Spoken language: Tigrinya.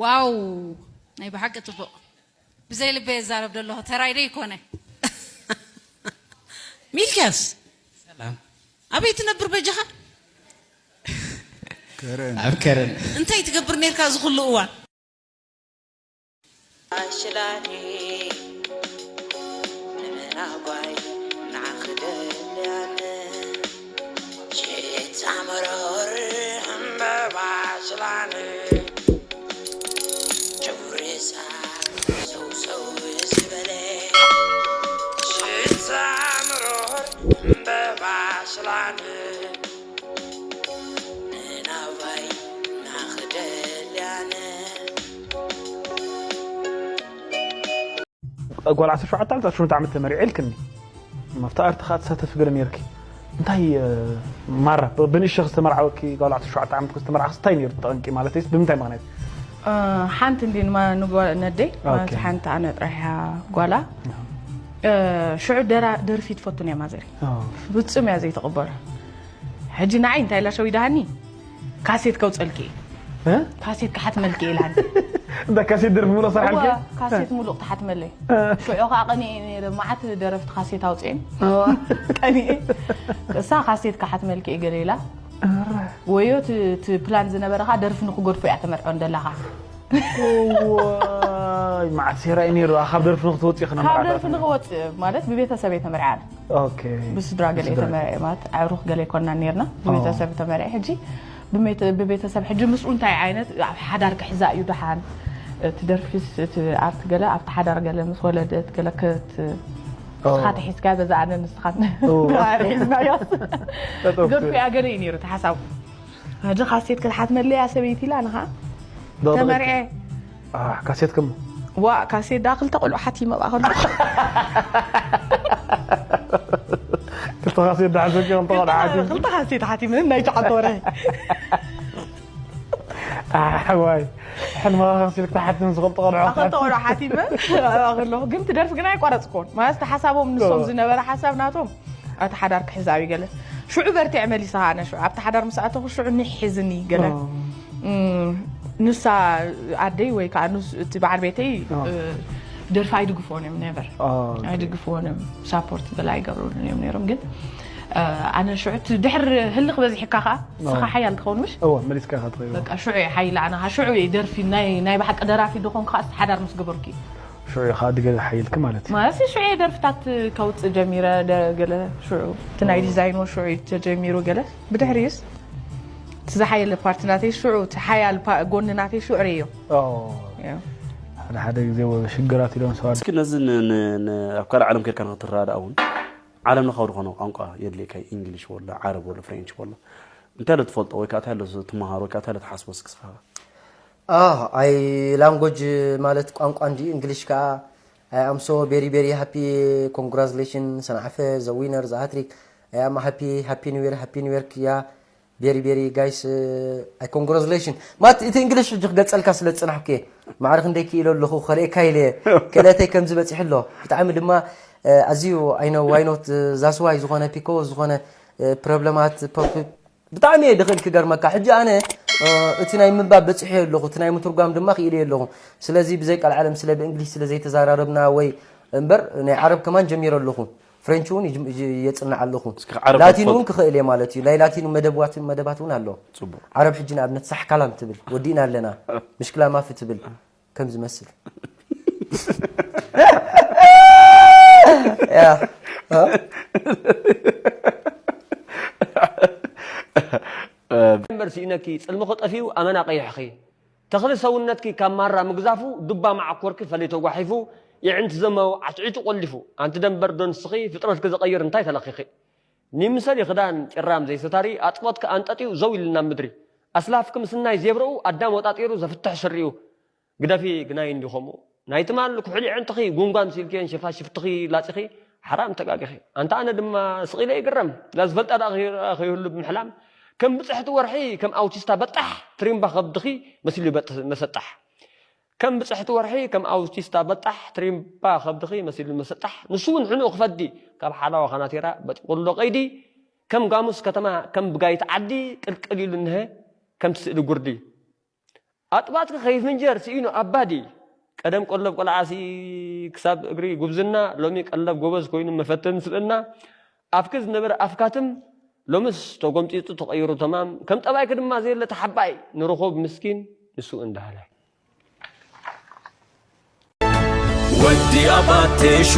ዋው፣ ናይ ብሓቂ ጽቡቕ። ብዘይ ልበ የዛረብ ደለኹ፣ ተራይ ዶ ይኮነ? ሚልክያስ፣ ሰላም። ኣበይ ትነብር በጃኻ? ከረን። ኣብ ከረን። እንታይ ትገብር ነርካ እዚ ኩሉ እዋን? ኣሽላኒ ንምናጓይ ንዓኺ ደልያኒ ሽታ መረር ዕምበባ ኣሽላኒ ጨጉሪ ሳዕ ሰውሰው ዝበለ ሽታ መረር ዕምበባ ኣሽላኒ ንናባይ ናኽደልያነ ጓል ዓሰርተ ሸውዓተ ዓመት ዓሰርተ ሸሞንተ ዓመት ተመሪዐ ኢልክኒ። መፍታ ኣርቲ ከኣ ትሳተፊ ገለ ነርኪ። እንታይ ማራ ብንእሽተኺ ዝተመርዓወኪ ጓል ዓሰርተ ሸውዓተ ዓመት ዝተመርዓኽስ እንታይ ነይሩ ጠንቂ ማለተይስ ብምንታይ ምኽንያት? ሓንቲ እንዲ ንጓል ነደይ ማለት ሓንቲ ኣነ ጥራሕ እያ ጓላ። ሽዑ ደራ ደርፊ ትፈቱ ነያ ማዘሪ። ፍጹም እያ ዘይተቐበሎ። ሕጂ ንዓይ እንታይ ኢላ ሸዊዳሃኒ? ካሴት ከውፀልኪ እየ። ካሴት ክሓትመልኪ እየ ኢላኒ። እንዳ ካሴት ደርፊ ሙሉእ ሰርሓልኪ? እዋ፣ ካሴት ሙሉእ ክትሓትመለይ። ሽዑ ከዓ ቀኒኤ ነይረ፣ መዓት ደረፍቲ ካሴት ኣውፅኤን። ቀኒኤ። እሳ ካሴት ክሓትመልኪ እየ ገለ ኢላ። ወዮ እቲ እቲ ፕላን ዝነበረ ከዓ ደርፊ ንክገድፎ እያ ተመርዖ እንደላኻ። ዋይ መዓት ሴራ እዩ ነይሩ። ካብ ደርፊ ንክትወፅኢ ካብ ደርፊ ንክወፅእ ማለት ብቤተሰብ እየ ተመርዓ። ኦኬ። ብስድራ ገለ እየ ተመርዐ ማለት ኣዕሩኽ ገለ ኣይኮንና ነርና። ብቤተሰብ ተመርዐ ሕጂ ብቤተሰብ ሕጂ ምስኡ እንታይ ዓይነት ኣብ ሓዳር ክሕዛ እዩ ደሓን እቲ ደርፊስ እቲ ኣርት ገለ ኣብቲ ሓዳር ገለ ምስ ወለደት ገለ ክትስኻ ተሒዝካ በዛ ኣነ ንስኻን ሒዝናዮ ገርኩ እያ ገለ እዩ ነይሩ እቲ ሓሳቡ ሕጂ ካሴት ክትሓትመለይ እያ ሰበይቲ ኢላ ንኻ ተመርዐ ካሴት ክም ዋ ካሴት ዳ ክልተ ቆልዑ ሓቲመ ብኣ ከሎ ክልተ ካሴት ዳ ሓቲመ ክልተ ቆልዑ ሓቲመ ክልተ ካሴት ሓቲመ ናይ ጨዓተ ወረ ኣሕዋይ ሕልማ ካሴት ክትሓትም ዝኽልተ ቆልዑ ክልተ ቆልዑ ሓቲመ ከለኹ ግን ትደርፍ ግን ኣይቋረፅኩን ማለት ሓሳቦም ንሶም ዝነበረ ሓሳብ ናቶም ኣቲ ሓዳር ክሕዛዊ ገለ ሽዑ በርቲዐ መሊሰ ከዓ ኣነ ሽዑ ኣብቲ ሓዳር ምስ ኣተኹ ሽዑ ኒሕ ሒዝኒ ገለ ንሳ ኣደይ ወይ ከዓ እቲ በዓል ቤተይ ደርፊ ኣይድግፍዎን እዮም ነቨር ኣይድግፍዎን እዮም ሳፖርት ገለ ኣይገብሩን እዮም ነይሮም ግን ኣነ ሽዑ ድሕር ህልኽ በዚሕካ ከዓ ንስኻ ሓያል ትኸውን ምሽ መሊስካ ኢኻ ትኸይድ በቃ ሽዑ ሓይል ኣነ ሽዑ ደርፊ ናይ ብሓቂ ደራፊ ድኾን ከዓ ሓዳር ምስ ገበርኩ ሽዑ ኢኻ ድገ ሓይልክ ማለት እዩ ማለት ሽዑ ደርፍታት ከውፅእ ጀሚረ ገለ ሽዑ እቲ ናይ ዲዛይን ሽዑ ተጀሚሩ ገለ ብድሕሪኡስ እቲ ዝሓየለ ፓርቲ ናተይ ሽዑ እቲ ሓያል ጎኒ ናተይ ሽዑ ርእዮ ሓደ ሓደ ግዜ ሽግራት ኢሎም ሰባት እስኪ ነዚ ኣብ ካልእ ዓለም ከድካ ንክትረዳእ እውን ዓለም ለኻዊ ዝኾነ ቋንቋ የድልየካ ኢንግሊሽ ወላ ዓረብ ወላ ፍሬንች ወላ እንታይ ለ ትፈልጦ ወይ ከዓ እንታይ ለ ትመሃር ወይ ከዓ እንታይ ለ ትሓስቦ እስኪ ስኻ Ah, I language ማለት ቋንቋ እንዲ እንግሊሽ ከዓ I am so very very happy congratulations ሰንዓፈ the winner the hat-trick I am happy happy new year happy new year ክያ very very guys I congratulation ማለት እቲ እንግሊሽ ሕጂ ክገልፀልካ ስለ ዝፅናሕኩ እየ ማዕረ ክንደይ ክኢሎ ኣለኹ ከርእየካ ኢለ ክእለተይ ከምዚ በፂሑ ኣሎ ብጣዕሚ ድማ ኣዝዩ I know why not that's why ዝኾነ ፒኮ ዝኾነ ፕሮብለማት ብጣዕሚ እየ ድኽእል ክገርመካ ሕጂ ኣነ እቲ ናይ ምንባብ በፂሐ ኣለኹ እቲ ናይ ምትርጓም ድማ ክኢለ ኣለኹ ስለዚ ብዘይ ቃል ዓለም ስለ ብእንግሊሽ ስለ ዘይተዘራረብና ወይ እምበር ናይ ዓረብ ከማን ጀሚረ ኣለኹ ፍሬንች እውን የፅናዕ ኣለኹ ላቲን እውን ክኽእል እየ ማለት እዩ ናይ ላቲን መደባት እውን ኣሎ ዓረብ ሕጂ ንኣብነት ሳሕካላም ትብል ወዲእና ኣለና ምሽክላ ማፊ ትብል ከም ዝመስል እምበር ስኢነኪ ጽልምኺ ጠፊኡ ኣመና ቀይሕኺ ተኽሊ ሰውነትኪ ካብ ማራ ምግዛፉ ዱባ መዓኮርኪ ፈለይ ተጓሒፉ የዕንቲ ዘመው ዓትዒቱ ቆሊፉ ኣንቲ ደንበር ዶ ንስኺ ፍጥረትኪ ዝቐይር እንታይ ተለኺኺ ንይምሰል ይኽዳን ጭራም ዘይሰታሪ ኣጥቦትኪ ኣንጠጢኡ ዘው ኢሉ ናብ ምድሪ ኣስላፍኪ ምስናይ ዜብረኡ ኣዳም ወጣጢሩ ዘፍትሕ ስሪኡ ግደፊ ግናይ እንዲ ከምኡ ናይ ትማል ኩሕሊ ዕንትኺ ጉንጓን ሲልክዮን ሸፋሽፍትኺ ላጺኺ ሓራም ተጋጊኺ ኣንታ ኣነ ድማ ስቒለ ይግረም ላ ዝፈልጣ ደኣ ከይህሉ ብምሕላም ከም ብጽሕቲ ወርሒ ከም ኣውቲስታ በጣሕ ትሪምባ ከብድኺ መሲሉ መሰጣሕ ከም ብጽሕቲ ወርሒ ከም ኣውቲስታ በጣሕ ትሪምባ ከብድኺ መሲሉ መሰጣሕ ንሱ እውን ሕኑኡ ክፈዲ ካብ ሓላዋ ካናቴራ በጢቑሎ ቀይዲ ከም ጋሙስ ከተማ ከም ብጋይት ዓዲ ቅልቅል ኢሉ እንሀ ከምቲ ስእሊ ጉርዲ ኣጥባትኪ ከይፍንጀር ስኢኑ ኣባዲ። ቀደም ቀለብ ቆልዓ ሲ ክሳብ እግሪ ጉብዝና፣ ሎሚ ቀለብ ጎበዝ ኮይኑ መፈተኒ ስብእና። ኣፍኪ ዝነበረ ኣፍካትም ሎምስ ተጎምጢጡ ተቐይሩ ተማም። ከም ጠባይኪ ድማ ዘየለ ተሓባይ ንርኹብ ምስኪን ንሱ እንዳሃላይ። ወዲ ኣባቴሾ